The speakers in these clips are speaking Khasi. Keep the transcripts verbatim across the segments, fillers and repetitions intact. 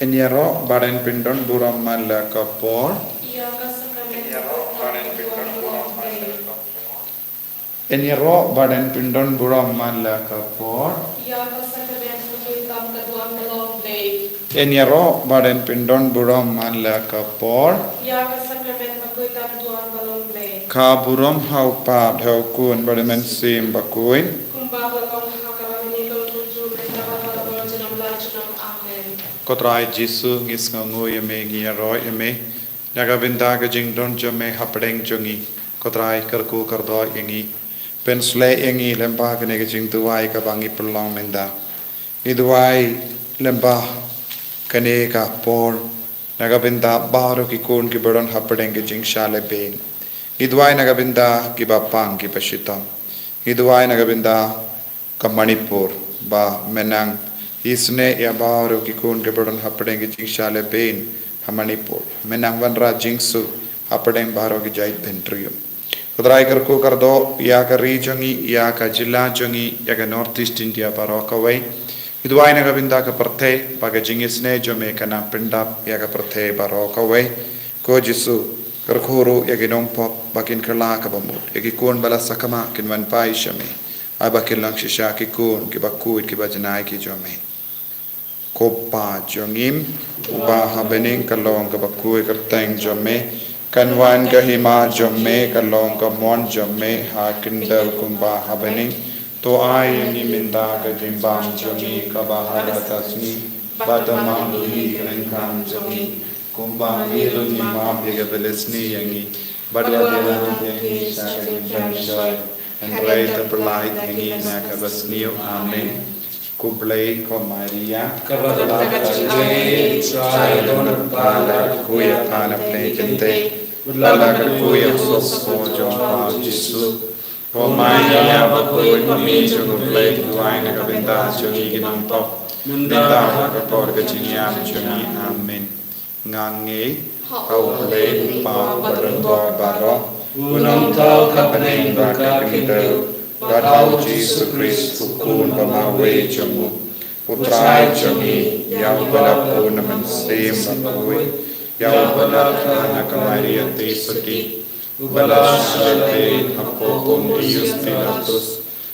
Yn ïaroh bad yn pyndon burom man la ka por. Ïa ka sakramen ka kut tam ka duwai. Yn ïaroh bad yn pyndon burom man la ka por. Ïa ka sakramen ka kut tam ka duwai ka long dei. Yn ïaroh bad yn pyndon burom man la ka por. Ïa ka sakramen ka kut tam ka duwai ka long dei. Ka burom ha u Kpa, ha u Khun bad ha u Mynsiem Bakhuid. Kumba ka long ha ka ba mynta, kumjuh mynta bad ha ka ba junom la junom. Amen. Ko Trai Jisu, ngi sngewnguh ïa me, ngi ïaroh ïa me. Na ka bynta ka jingdon jong me hapdeng jong ngi, ko Trai, kyrkhu kyrdoh ïa ngi. Pynshlei ïa ngi lyngba kane ka jingduwai kaba ngi pynlong mynta. Ngi duwai lyngba kane ka por na ka bynta baroh ki khun kiba don hapdeng ka jingshah lehbeiñ. Ngi duwai na ka bynta kiba pang kiba shitom. Ngi duwai na ka bynta ka Manipur, ba men nang isynei ïa baroh ki khun kiba don hapdeng ka jingshah lehbeiñ ha Manipur. Men nang wanrah jingsuk hapdeng baroh ki jaitbynriew. Ko Trai, kyrkhu kyrdoh ïa ka ri jong ngi, ïa ka jylla jong ngi, ïa ka North East India baroh kawei. Ngi duwai na ka bynta ka pyrthei, ba ka jingisynei jong me kan nang pyndap ïa ka pyrthei baroh kawei. Ko Jisu, kyrkhu ruh ïa ki nongpop ba kin kylla kaba mut ïa ki khun ba la sakma, kin wan phai sha me. Ai ba kin long shisha ki khun kiba khuid, kiba janai ki jong me. Ko Kpa jong ngi uba ha bneng, ka long kaba khuid ka kyrteng jong me. Kan wan ka hima jong me, ka long ka mon jong me ha khyndew kumba ha bneng. To ai ïa ngi mynta ka jingbam jong ngi kaba ha kata ka sngi. Bad to map ïa ngi ki ryngkam jong ngi, kumba ngi ruh ngi map ïa kiba la isynei ïa ngi. Bad wat ïalam ïa ngi sha ka jingpynshoi, hynrei to pyllait ïa ngi na kaba sniew. Amen. Khublei ko Maria, kaba la ka jingim, Trai u don bad pha, la kyrkhu ïa pha na pdeng ki kynthei, bad la kyrkhu ïa u sawkpoh jong pha u Jisu. Ko Maria bakhuid, Mami jong U Blei, duwai na ka bynta jong ngi ki nongpop, mynta bad ha ka por ka jingïap jong ngi. Amen. Nga ngeit ha U Blei U Kpa uba don bor baroh, u nongthaw ka bneng bad ka khyndew, bad ha U Jisu Khrist u Khun ba marwei jong u, U Trai jong ngi, ïa uba la pun na Mynsiem Bakhuid, ïa uba la kha na ka Maria Theisotti, uba la shah lehbeiñ hapoh u Pontius Pilatus,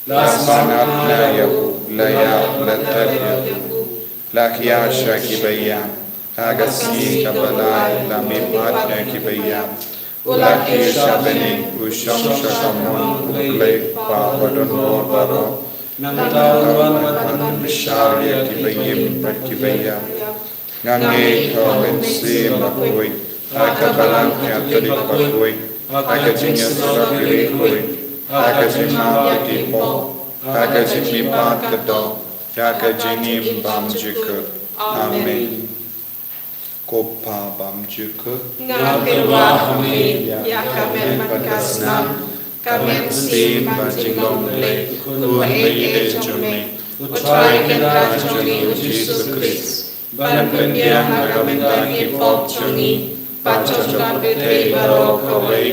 la sngap na ïa u, la ïap, la thep ïa u, la khia sha kiba ïap, ha ka sngi kaba lai la mihpat na kiba ïap, u la kiew sha bneng, u shong sha kamon U Blei U Kpa uba don bor baroh. Nangta un wan ban pynbishar ïa kiba im bad kiba ïap. Nga ngeit ha U Mynsiem Bakhuid, ha ka Balang Katholik bakhuid, ha ka jingïasyllok ïa ki riewkhuid, ha ka jingmap ïa ki pop, ha ka jingmihpat ka doh, ha ka jingim bymjukut. Amen. Ko Pa bymjukut, nga kyrpad ha me, ïa ka met bad ka snam, ka mynsiem bad jinglong Blei, Khun ba ïeit jong me, U Trai Kynrad jong ngi U Jisu Khrist, ban pynbiang na ka bynta ki pop jong ngi bad jong ka pyrthei baroh kawei.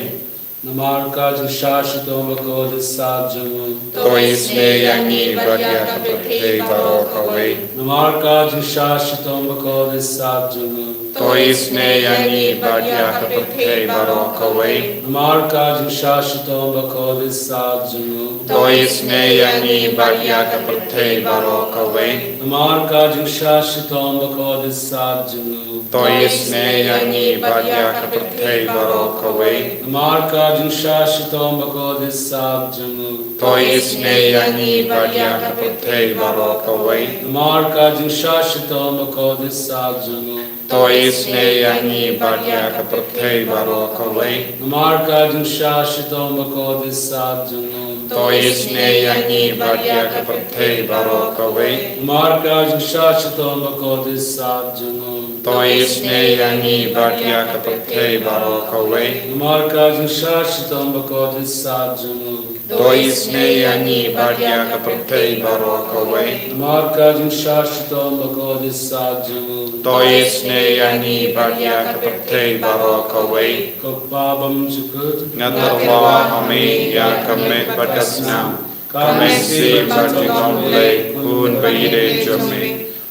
Namar ka jingshah shitom bakhuid sat jong u, to isynei ïa ngi bad ïa ka pyrthei baroh kawei. Namar ka jingshah shitom bakhuid sat jong u, to isynei ïa ngi bad ïa ka pyrthei baroh kawei. Namar ka jingshah shitom bakhuid sat jong u, to isynei ïa ngi bad ïa ka pyrthei baroh kawei. Namar ka jingshah shitom bakhuid sat jong u, to isynei ïa ngi bad ïa ka pyrthei baroh kawei. Namar ka jingshah shitom bakhuid sat jong u, to isynei ïa ngi bad ïa ka pyrthei baroh kawei. Namar ka jingshah shitom bakhuid sat jong u, to isynei ïa ngi bad ïa ka pyrthei baroh kawei. Namar ka jingshah shitom bakhuid sat jong u, to isynei ïa ngi bad ïa ka pyrthei baroh kawei. Namar ka jingshah shitom bakhuid sat jong u, to isynei ïa ngi bad ïa ka pyrthei baroh kawei. Namar ka jingshah shitom bakhuid sat jong u, to isynei ïa ngi bad ïa ka pyrthei baroh kawei. Namar ka jingshah shitom bakhuid sat jong u, to isynei ïa ngi bad ïa ka pyrthei baroh kawei. Ko Pa bymjukut, nga kyrpad ha me, ïa ka met bad ka snam, ka mynsiem bad jinglong Blei, Khun ba ïeit jong me,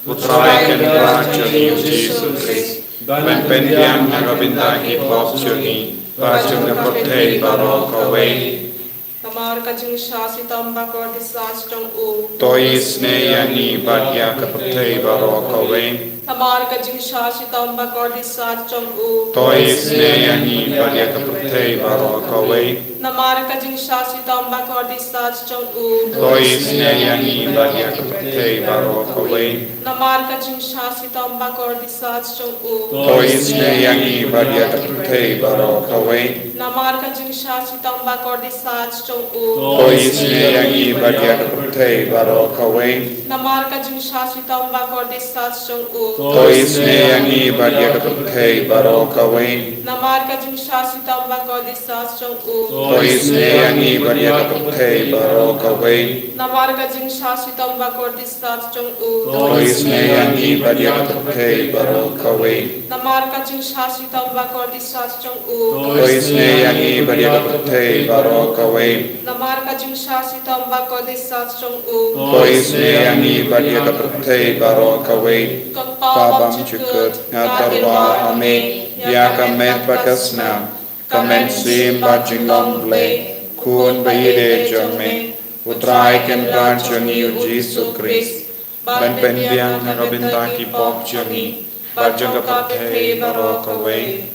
U Trai Kynrad jong ngi U Jisu Khrist, ban pynbiang na ka bynta ki pop jong ngi bad jong ka pyrthei baroh kawei. Namar ka jingshah shitom bakordit sah jong u, to isynei ïa ngi bad ïa ka pyrthei baroh kawei. Namar ka jingshah shitom bakordit sah jong u, to isynei ïa ngi bad ïa ka pyrthei baroh kawei. Namar ka jingshah shitom bakordit sah jong u, to isynei ïa ngi bad ïa ka pyrthei baroh kawei. Namar ka jingshah shitom bakordit sah jong u, to isynei ïa ngi bad ïa ka pyrthei baroh kawei. Namar ka jingshah shitom bakordit sah jong u, to isynei ïa ngi bad ïa ka pyrthei baroh kawei. Namar ka jingshah shitom bakordit sah jong u, to isynei ïa ngi bad ïa ka pyrthei baroh kawei. Namar ka jingshah shitom bakordit sah jong u, to isynei ïa ngi bad ïa ka pyrthei baroh kawei. Namar ka jingshah shitom bakordit sah jong u, to isynei ïa ngi bad ïa ka pyrthei baroh kawei. Namar ka jingshah shitom bakordit sah jong u, to isynei ïa ngi bad ïa ka pyrthei baroh kawei. Namar ka jingshah shitom bakordit sah jong u, to isynei ïa ngi bad ïa ka pyrthei baroh kawei. Ko Kpa bymjukut, nga tyrwa ha me ïa ka met bad ka snam, ka mynsiem bad jinglong Blei, Khun ba ïeit jong me, U Trai Kynrad jong ngi U Jisu Khrist, ban pynbiang na ka bynta ki pop jong ngi bad jong ka pyrthei baroh kawei.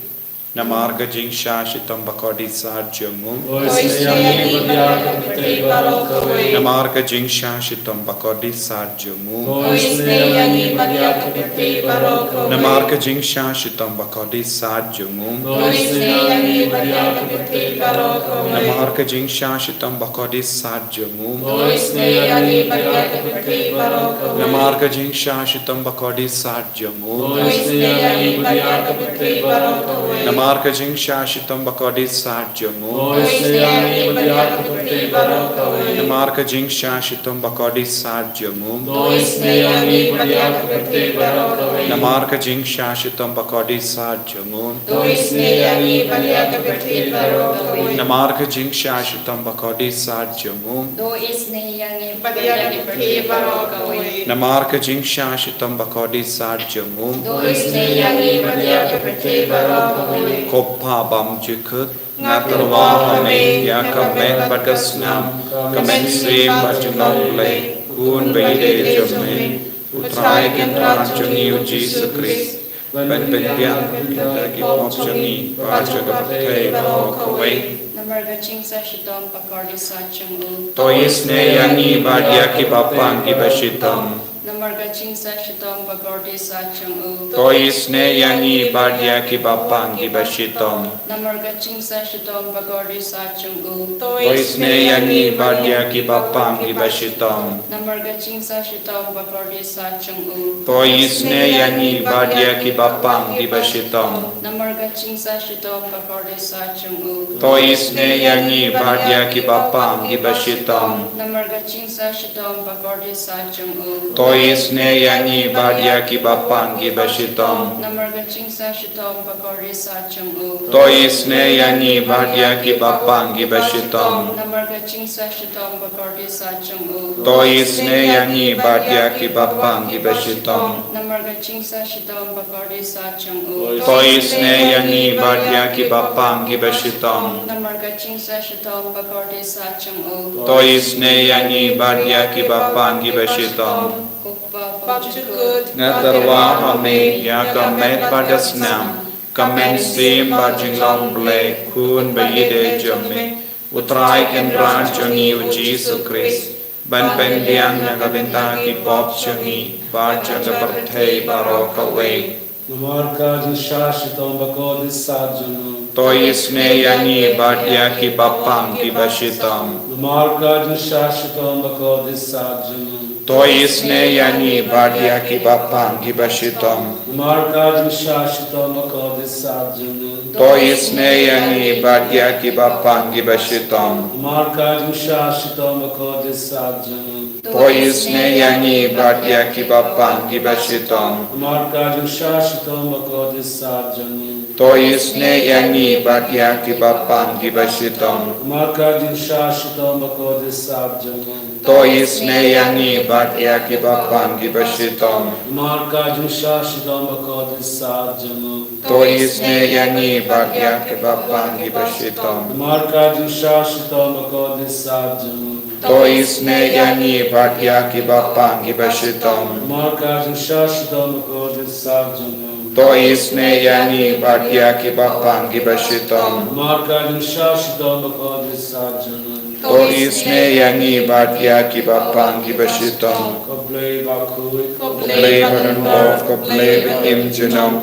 Namar ka jingshah shitom bakordit sah jong u, to isynei ïa ngi bad ïa ka pyrthei baroh kawei. Namar ka jingshah shitom bakordit sah jong u, to isynei ïa ngi bad ïa ka pyrthei baroh kawei. Namar ka jingshah shitom bakordit sah jong u, to isynei ïa ngi bad ïa ka pyrthei baroh kawei. Namar ka jingshah shitom bakordit sah jong u, to isynei ïa ngi bad ïa ka pyrthei baroh kawei. Namar ka jingshah shitom bakordit sah jong u, to isynei ïa ngi bad ïa ka pyrthei baroh kawei. Namar ka jingshah shitom bakordit sah jong u, to isynei ïa ngi bad ïa ka pyrthei baroh kawei. Namar ka jingshah shitom bakordit sah jong u, to isynei ïa ngi bad ïa ka pyrthei baroh kawei. Namar ka jingshah shitom bakordit sah jong u, to isynei ïa ngi bad ïa ka pyrthei baroh kawei. Namar ka jingshah shitom bakordit sah jong u, to isynei ïa ngi bad ïa ka pyrthei baroh kawei. Namar ka jingshah shitom bakordit sah jong u, to isynei ïa ngi bad ïa ka pyrthei baroh kawei. Ko Kpa bymjukut, nga tyrwa ha me ïa ka met bad ka snam, ka mynsiem bad jinglong Blei, Khun ba ïeit jong me, U Trai Kynrad jong ngi U Jisu Khrist, ban pynbiang na ka bynta ki pop jong ngi bad jong ka pyrthei baroh kawei. Namar ka jingshah shitom bakordit sah jong u, to isynei ïa ngi bad ïa kiba pang kiba shitom. Namar ka jingshah shitom bakordit sah jong u, to isynei ïa ngi bad ïa kiba pang kiba shitom. Namar ka jingshah shitom bakordit sah jong u, to isynei ïa ngi bad ïa kiba pang kiba shitom. Namar ka jingshah shitom bakordit sah jong u, to isynei ïa ngi bad ïa kiba pang kiba shitom. Namar ka jingshah shitom bakordit sah jong u, to isynei ïa ngi bad ïa kiba pang kiba shitom. Namar ka jingshah shitom bakordit sah jong u, to isynei ïa ngi bad ïa kiba pang kiba shitom. Namar ka jingshah shitom bakordit sah jong u, to isynei ïa ngi bad ïa kiba pang kiba shitom. Namar ka jingshah shitom bakordit sah jong u, to isynei ïa ngi bad ïa kiba pang kiba shitom. Namar ka jingshah shitom bakordit sah jong u, to isynei ïa ngi bad ïa kiba pang kiba shitom. Namar ka jingshah shitom bakordit sah jong u, to isynei ïa ngi bad ïa kiba pang kiba shitom. Ko Kpa bymjukut, nga tyrwa ha me ïa ka met bad ka snam, ka mynsiem bad jinglong Blei, Khun ba ïeit jong me, U Trai Kynrad jong ngi U Jisu Khrist, ban pynbiang na ka bynta ki pop jong ngi bad jong ka pyrthei baroh kawei. Namar ka jingshah shitom bakordit sah jong u, to isynei ïa ngi bad ïa kiba pang kiba shitom. Namar ka jingshah shitom bakordit sah jong u, to isynei ïa ngi bad ïa kiba pang kiba shitom. Namar ka jingshah shitom bakordit sah jong u, to isynei ïa ngi bad ïa kiba pang kiba shitom. Namar ka jingshah shitom bakordit sah jong u, to isynei ïa ngi bad ïa kiba pang kiba shitom. Namar ka jingshah shitom bakordit sah jong u, To isynei ïa ngi bad ïa kiba pang kiba shitom. Namar ka jingshah shitom bakordit sat jong u. To isynei ïa ngi bad ïa kiba pang kiba shitom. Namar ka jingshah shitom bakordit sat jong u. To isynei ïa ngi bad ïa kiba pang kiba shitom. Namar ka jingshah shitom bakordit sat jong u. To isynei ïa ngi bad ïa kiba pang kiba shitom. Namar ka jingshah shitom bakordit sat jong u. To isynei ïa ngi bad ïa kiba pang kiba shitom. Namar ka jingshah shitom bakordit sat jong u. To isynei ïa ngi bad ïa kiba pang kiba shitom. Ko Blei bakhuid, ko Blei badonbor, ko Blei ba im junom.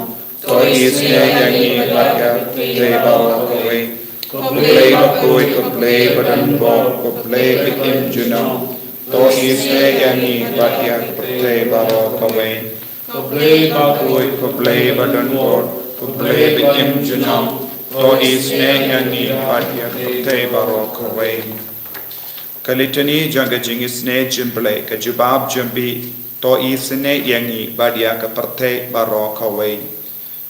To isynei ïa ngi bad ïa ka pyrthei baroh kawei. Ko Blei bakhuid, ko Blei badonbor, ko Blei ba im junom. To isynei ïa ngi bad ïa ka pyrthei baroh kawei. Ko Blei bakhuid, ko Blei badonbor, ko Blei ba im junom. To isynei ïa ngi bad ïa ka pyrthei baroh kawei. Ka Litani jong ka jingisynei jingblei, ka jubab jong phi, to isynei ïa ngi bad ïa ka pyrthei baroh kawei.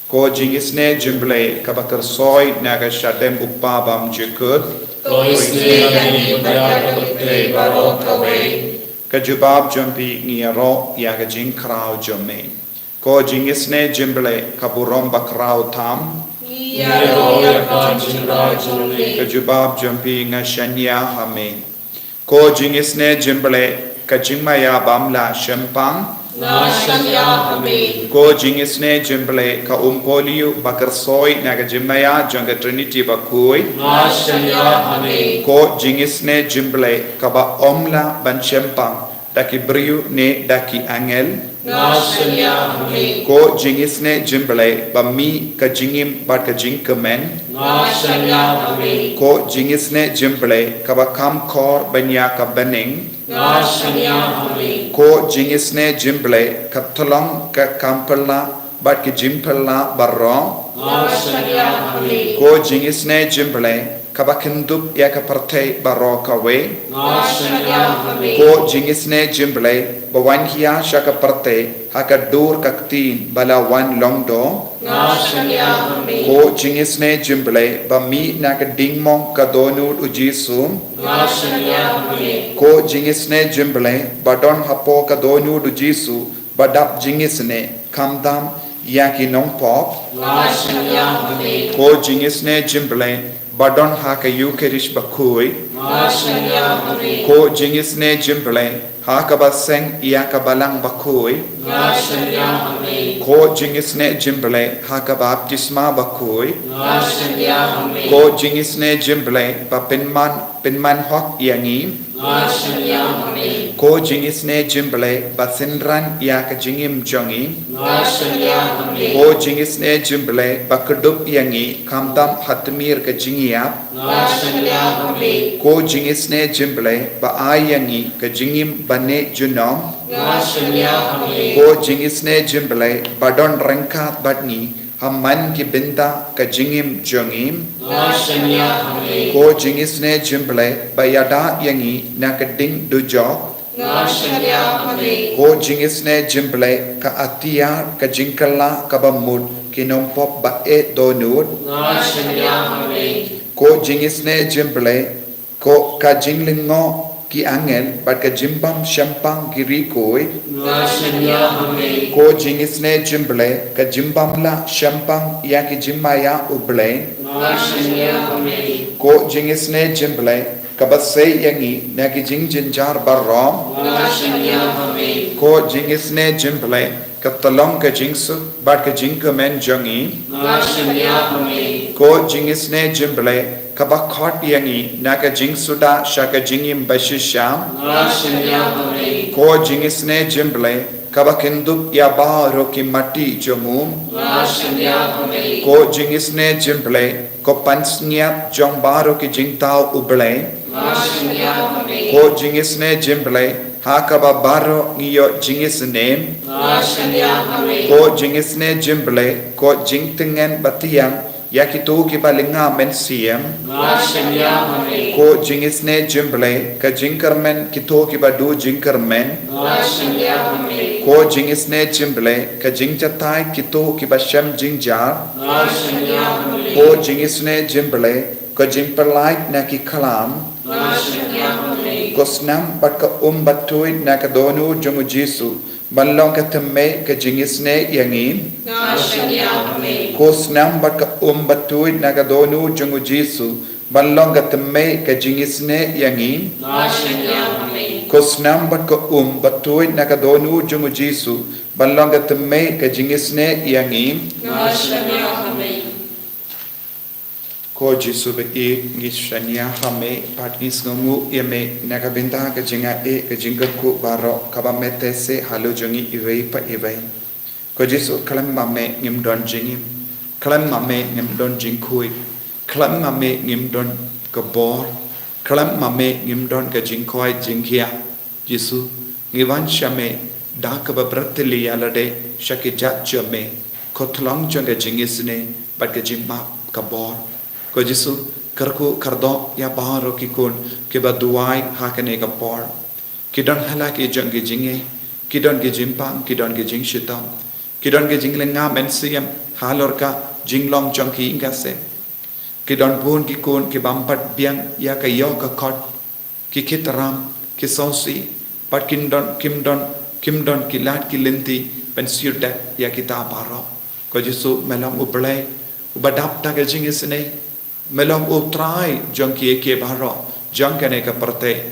Ko jingisynei jingblei kaba kyrsoi na ka shadem u Kpa bymjukut. To isynei ïa ngi bad ïa ka pyrthei baroh kawei. Ka jubab jong phi, ngi ïaroh ïa ka jingkhraw jong me. Ko jingisynei jingblei ka burom bakhraw tam. Ngi ïaroh ïa ka jingkhraw jong me. Ka jubab jong phi, nga shaniah ha me. Ko jingisynei jingblei ka jingmaïa bym lah shempang. Nga shaniah ha me. Ko jingisynei jingblei ka umpohliew ba kyrsoi na ka jingmaïa jong ka Trinity bakhuid. Nga shaniah ha me. Ko jingisynei jingblei kaba ym lah ban shempang da ki briew ne da ki angel. Nga shaniah ha me. Ko jingisynei jingblei ba mih ka jingim bad ka jingkmen. Nga shaniah ha me. Ko jingisynei jingblei kaba kham khor ban ïa ka bneng. Nga shaniah ha me. Ko jingisynei jingblei ka tyllong ka kam phylla bad ka jingphylla baroh. Nga shaniah ha me. Ko jingisynei jingblei kaba kyndup ïa ka pyrthei baroh kawei. Nga shaniah ha me. Ko jingisynei jingblei ba wan hiar sha ka pyrthei ha ka dur ka ktien ba la wan lyngdoh. Nga shaniah ha me. Ko jingisynei jingblei ba mih na ka diengmong ka dohnud u Jisu. Nga shaniah ha me. Ko jingisynei jingblei ba don hapoh ka dohnud u Jisu ba dap jingisynei, khamtam ïa ki nongpop. Nga shaniah ha me. Ko jingisynei jingblei ba don ha ka Ïukharist bakhuid. Nga shaniah ha me. Ko jingisynei jingblei ha kaba seng ïa ka balang bakhuid. Nga shaniah ha me. Ko jingisynei jingblei ha ka baptisma bakhuid. Nga shaniah ha me. Ko jingisynei jingblei ba pynman, pynman hok ïa ngi. Nga shaniah ha me. Ko jingisynei jingblei ba synran ïa ka jingim jong ngi. Nga shaniah ha me. Ko jingisynei jingblei ba kdup ïa ngi khamtam ha tmier ka jingïap. Nga shaniah ha me. Ko jingisynei jingblei ba ai ïa ngi ka jingim ba neh junom. Nga shaniah ha me. Ko jingisynei jingblei ba don ryngkat bad ngi ha man ki bynta ka jingim jong ngi. Nga shaniah ha me. Ko jingisynei jingblei ba ïada ïa ngi na ka ding dujok. Nga shaniah ha me. Ko jingisynei jingblei ka atiar ka jingkylla kaba mut ki nongpop ba eh dohnud. Nga shaniah ha me. Ko jingisynei jingblei ko ka jinglyngngoh ki angel bad ka jingbym shempang ki riewkhuid. Nga shaniah ha me. Ko jingisynei jingblei ka jingbym lah shempang ïa ki jingmaïa u Blei. Nga shaniah ha me. Ko jingisynei jingblei kaba sei ïa ngi na ki jingjynjar baroh. Nga shaniah ha me. Ko jingisynei jingblei ka tyllong ka jingsuk bad ka jingkmen jong ngi. Nga shaniah ha me. Ko jingisynei jingblei kaba khot ïa ngi na ka jingsuda sha ka jingim bashisha. Nga shaniah ha me. Ko jingisynei jingblei kaba kyndup ïa baroh ki matti jong u. Nga shaniah ha me. Ko jingisynei jingblei ko pansngiat jong baroh ki jingthaw u Blei. Nga shaniah ha me. Ko jingisynei jingblei ha kaba baroh ngi ïoh jingisnem. Nga shaniah ha me. Ko jingisynei jingblei ko jingtngen ba thiang ïa kito kiba lynga mynsiem. Nga shaniah ha me. Ko jingisynei jingblei ka jingkyrmen kito kiba duh jingkyrmen. Nga shaniah ha me. Ko jingisynei jingblei ka jingjatai kito kiba shem jingjar. Ko jingisynei jong U Blei, ko jingpyllait na ki khlam, ko snam bad ka um bad tuid na ka dohnud jong U Jisu, ban long ka thymmei ka jingisynei ïa ngi. Ko snam bad ka um bad tuid na ka dohnud jong U Jisu, ban long ka thymmei ka jingisynei ïa ngi. Ko snam bad ka um bad tuid na ka dohnud jong U Jisu, ban long ka thymmei ka jingisynei ïa ngi. Ko Jisu ba ïeit, ngi shaniah ha me bad ngi sngewnguh ïa me na ka bynta ka jingaiei ka jingkyrkhu baroh kaba me teh seh halor jong ngi iwei pa iwei. Ko Jisu, khlem ma me ngim don jingim, khlem ma me ngim don jingkhuid, khlem ma me ngim don ka bor, khlem ma me ngim don ka jingkoit jingkhiah. Jisu, ngi wan sha me da kaba bret ïa lade sha ki jait jong me, ko thlong jong ka jingisynei bad ka jingmap ka bor. Ko Jisu, kyrkhu kyrdoh ïa baroh ki khun kiba duwai ha kane ka por. Ki don ha la ki jong ki jingeh, ki don ki jingpang, ki don ki jingshitom, ki don ki jinglynga mynsiem halor ka jinglong jong ki ïing ka sem. Ki don bun ki khun ki bym pat biang ïa ka ïoh ka kot, ki khit ram, ki sngewsih, bad kim don, kim don, kim don ki lad ki lynti ban siew dep ïa kita baroh. Ko Jisu, me long U Blei uba dap da ka jingisynei, me long U Trai jong kiei kiei baroh jong kane ka pyrthei.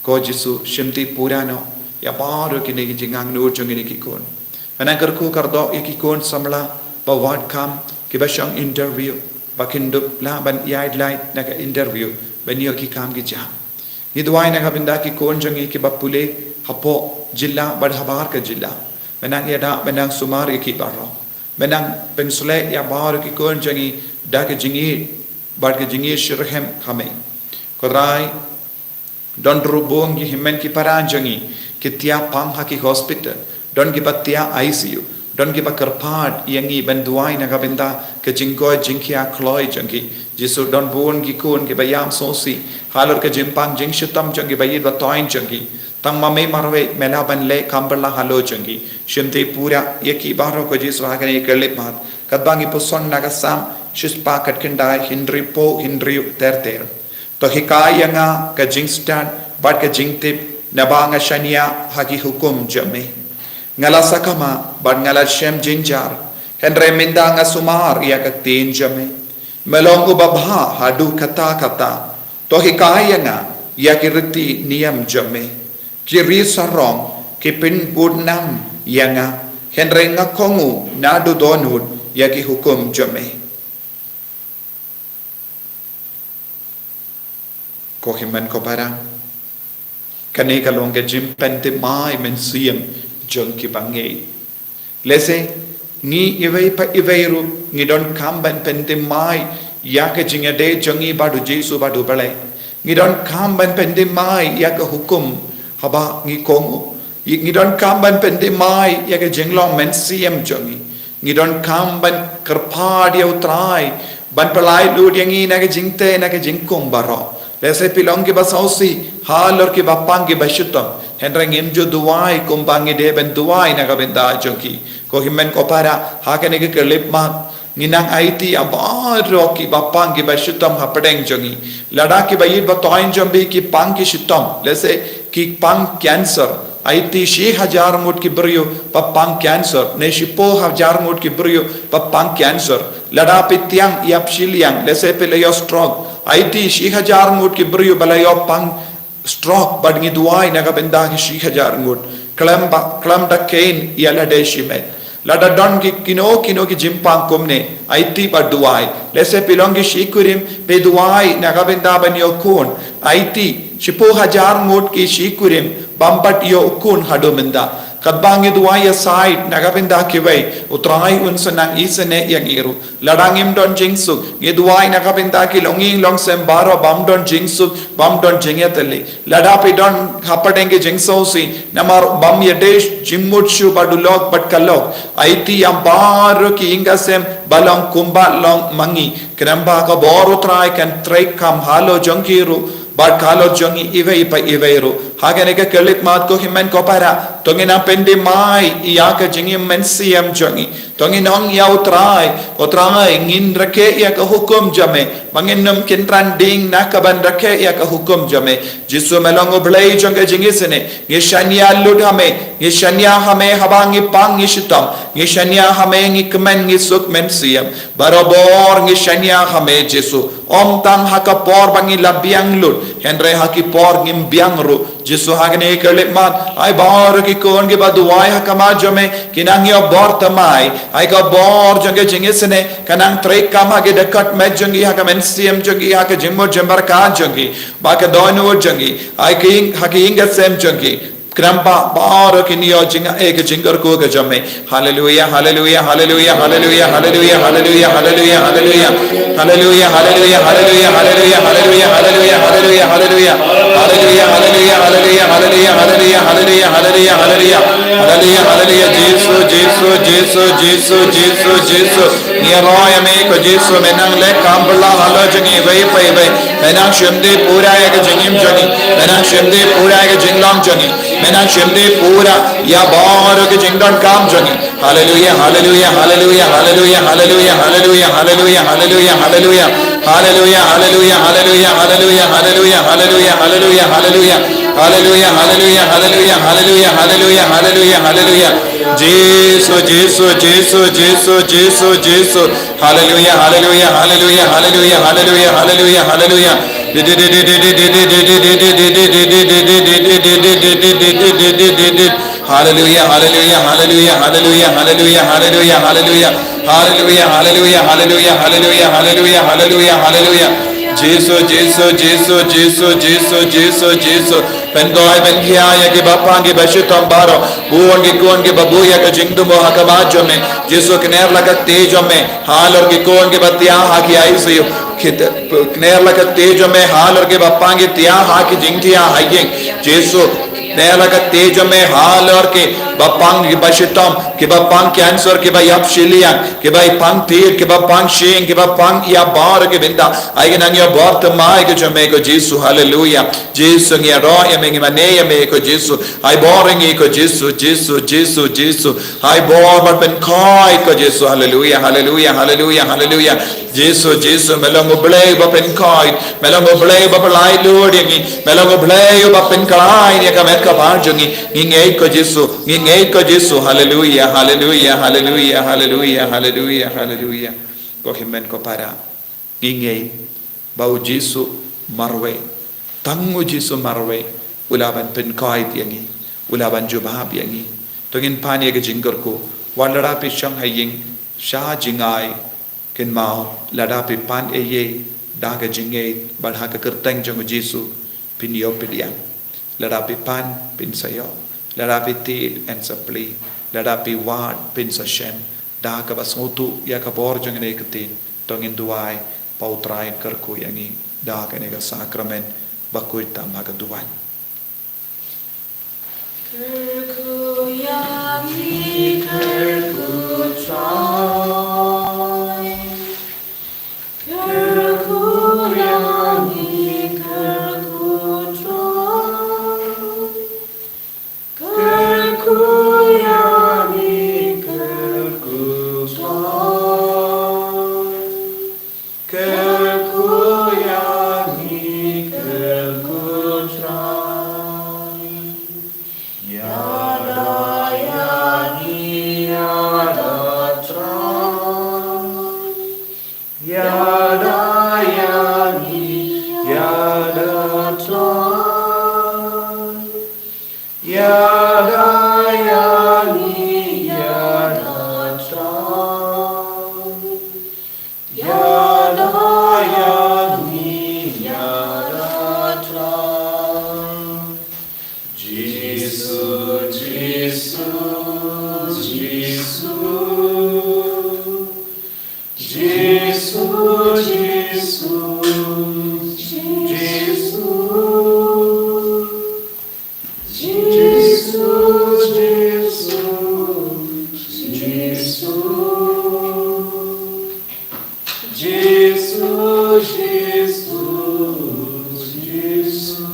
Ko Jisu, shimti pura noh ïa baroh kine ki jingangnud jong kine ki khun. Me nang kyrkhu kyrdoh ïa ki khun samla ba wad kam kiba shong interview, ba kin dup lah ban ïaid lait na ka interview ban ïoh ki kam ki jam. Ngi duwai na ka bynta ki khun jong ngi kiba pule hapoh jylla bad habar ka jylla. Me nang ïada, me nang sumar ïa ki baroh. Me nang pynshlei ïa baroh ki khun jong ngi da ka jingïeit bad ka jingïeit shitrhem ha me. Ko Trai, don ruh bun ki hynmen ki para jong ngi ki thiah pang ha ki hospital, don kiba thiah I C U, don kiba kyrpad ïa ngi ban duwai na ka bynta ka jingkoit jingkhiah kloi jong ki. Jisu, don bun ki khun kiba ïam sngewsih halor ka jingpang jingshitom jong ki ba ïeit ba thoiñ jong ki. Tang ma me marwei me lah ban leh kam bylla halor jong ki. Shimti pura ïa ki baroh ko Jisu ha kane ka khyllipmat. Katba ngi puson na ka Salm shispah khatkhyndai, hynriewphew hynriew ter ter. To hikai ïa nga ka jingstad bad ka jingtip, naba nga shaniah ha ki hukum jong me. Nga la sakma bad nga la shem jynjar, hynrei mynta nga sumar ïa ka ktien jong me. Me long uba bha haduh katta katta. To hikai ïa nga ïa ki riti niam jong me. Ki ri sarong ki pynbud nam ïa nga, hynrei nga kohnguh naduh dohnud ïa ki hukum jong me. Ko hynmen ko para, kane ka long ka jingpynthymmai mynsiem jong ki bangeit. Lehse ngi iwei pa iwei ruh ngi donkam ban pynthymmai ïa ka jingïadei jong ngi bad U Jisu bad U Blei. Ngi donkam ban pynthymmai ïa ka hukum haba ngi kohnguh. Ngi donkam ban pynthymmai ïa ka jinglong mynsiem jong ngi. Ngi donkam ban kyrpad ïa U Trai ban pyllait lut ïa ngi na ka jingteh na ka jingkhum baroh. Lehse phi long kiba sngewsih halor kiba pang kiba shitom, hynrei ngim ju duwai kumba ngi dei ban duwai na ka bynta jong ki. Ko hynmen ko para, ha kane ka khyllipmat ngi nang aiti ïa baroh kiba pang kiba shitom hapdeng jong ngi. Lada kiba ïeit ba thoiñ jong phi ki pang ki shitom, lehse ki pang cancer, aiti shi hajar ngut ki briew ba pang cancer, ne shiphew hajar ngut ki briew ba pang cancer. Lada phi thiang ïap shiliang, lehse phi la ïoh stroke, aiti shi hajar ngut ki briew ba la ïoh pang stroke, bad ngi duwai na ka bynta ki shi hajar ngut. Khlem ba, khlem da kheiñ ïa lade shimet. Lada don ki kino kino ki jingpang kumne, aiti bad duwai. Lehse phi long ki shi kurim, phi duwai na ka bynta ban ïoh khun. Aiti, shiphew hajar ngut ki shi kurim bym pat ïoh khun haduh mynta. Katba ngi duwai ïa sait na ka bynta kiwei, U Trai un sa nang isynei ïa ngi ruh. Lada ngim don jingsuk, ngi duwai na ka bynta ki longïing longsem baroh bym don jingsuk, bym don jingïatylli. Lada phi don hapdeng ki jingsngewsih namar bym ïadei jingmut shuh bad u lok bad ka lok, aiti ïa baroh ki ïing ka sem ba long kumba long ma ngi. Khnang ba ka bor U Trai kan treikam halor jong ki ruh bad halor jong ngi iwei pa iwei ruh. Ha kane ka khyllipmat ko hynmen ko para, to ngin nang pyndem ïa ka jingim mynsiem jong ngi. To ngin ong ïa U Trai, U Trai, ngin rakhe ïa ka hukum jong me, ba ngin ym kynran ding na kaban rakhe ïa ka hukum jong me. Jisu me long U Blei jong ka jingisynei, ngi shaniah lut ha me, ngi shaniah ha me haba ngi pang ngi shitom, ngi shaniah ha me ngi kmen ngi suk mynsiem. Barabor ngi shaniah ha me Jisu. Ym tang ha ka por ba ngi la biang lut, hynrei ha ki por ngim biang ruh. Jisu ha kane ka khyllipmat, ai baroh ki khun kiba duwai ha khmat jong me, ki nang ïoh bor thymmai. Ai ka bor jong ka jingisynei, ka nang treikam ha ki dkhot met jong ki, ha ka mynsiem jong ki, ha ka jingmut jingpyrkhat jong ki, bad ka dohnud jong ki, ai ki, ha ka ïing ka sem jong ki. Kyrpad baroh kin ïoh jing, eh, ka jingkyrkhu ka jong me. Haleluia, haleluia, haleluia. Haleluia, haleluia, haleluia, haleluia, haleluia, haleluia, haleluia. Haleluia, haleluia, Jisu, Jisu, Jisu, Jisu, Jisu, Jisu. Ngi ïaroh ïa me ko Jisu, me nang leh kam phylla halor jong ngi iwei pa iwei. Me nang shim dei pura ïa ka jingim jong ngi. Me nang shim dei pura ïa ka jinglong jong ngi. Me nang shim dei pura ïa baroh ka jingdonkam jong ngi. Haleluia, haleluia, haleluia, haleluia, haleluia, haleluia, haleluia, haleluia, haleluia. Haleluia, haleluia, haleluia, haleluia, haleluia, haleluia, haleluia, haleluia. Haleluia, haleluia, haleluia, haleluia, haleluia, haleluia, haleluia. Jisu, Jisu, Jisu, Jisu, Jisu, Jisu. Haleluia, haleluia, haleluia, haleluia, haleluia, haleluia, haleluia. Haleluia, haleluia, haleluia, haleluia, haleluia, haleluia, haleluia, haleluia. Haleluia, haleluia, haleluia, haleluia, haleluia, haleluia, haleluia, haleluia. Jisu, Jisu, Jisu, Jisu, Jisu, Jisu. Pynkhuid pynkhiah ïa kiba pang kiba shitom baroh. Bun ki khun kiba buh ïa ka jingthmu ha khmat jong me. Jisu kner la ka kti jong me halor ki khun kiba thiah ha ki I C U. Kit-, kner la ka kti jong me halor kiba pang ki thiah ha ki jingthiah ha ïing. Jisu, kner la ka kti jong me halor kiba pang kiba shitom, kiba pang cancer, kiba ïap shiliang, kiba pang thied, kiba pang shyieng, kiba pang ïa baroh ki bynta. Ai ki nang ïoh bor thymmai ka jong me ko Jisu, haleluia. Jisu ngi ïaroh ïa me, ngi mane ïa me ko Jisu. Ai bor ïa ngi ko Jisu, Jisu, Jisu, Jisu. Ai bor bad pynkhuid ko Jisu, haleluia, haleluia, haleluia, haleluia. Jisu, Jisu, me long U Blei uba pynkhuid, me long U Blei uba pyllait lut ïa ngi, me long U Blei uba pynkhlaiñ ïa ka met ka phad jong ngi. Ngi ngeit ko Jisu, ngi ngeit ko Jisu. Haleluia, haleluia, haleluia, haleluia, haleluia, haleluia. Ko hynmen ko para, ngi ngeit ba U Jisu marwei, tang U Jisu marwei u lah ban pynkhuid ïa ngi, u lah ban jubab ïa ngi. To ngin pan ïa ka jingkyrkhu. Wat lada phi shong ha ïing sha jngai, kynmaw, lada phi pan eiei da ka jingngeit bad ha ka kyrteng jong U Jisu, phin ïoh pdiang. Lada phi pan, phin sa ïoh. Lada phi thied, yn sa plie. Lada phi wad, phin sa shem. Da kaba sngewthuh ïa ka bor jong kane ka ktien, to ngin duwai ba U Trai un kyrkhu ïa ngi da kane ka sakramen bakhuid tam ha ka duwan. Kyrkhu ïa ngi, kyrkhu Trai. Kyrkhu ïa ngi, kyrkhu Trai. Kyrkhu ïa ngi, kyrkhu Trai. Kyrkhu ïa ngi, kyrkhu Trai. Ïada ïa ngi, ïada Trai. Ïada ïa ngi, ïada Trai. Ïada ïa ngi, ïada Trai. Ïada ïa ngi, ïada Trai. Jisu, Jisu, Jisu. Jisu, Jisu, Jisu. Jisu, Jisu, Jisu. Jisu, Jisu, Jisu.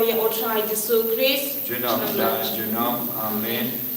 ïa U Trai Jisu Khrist. Junom da junom. Amen.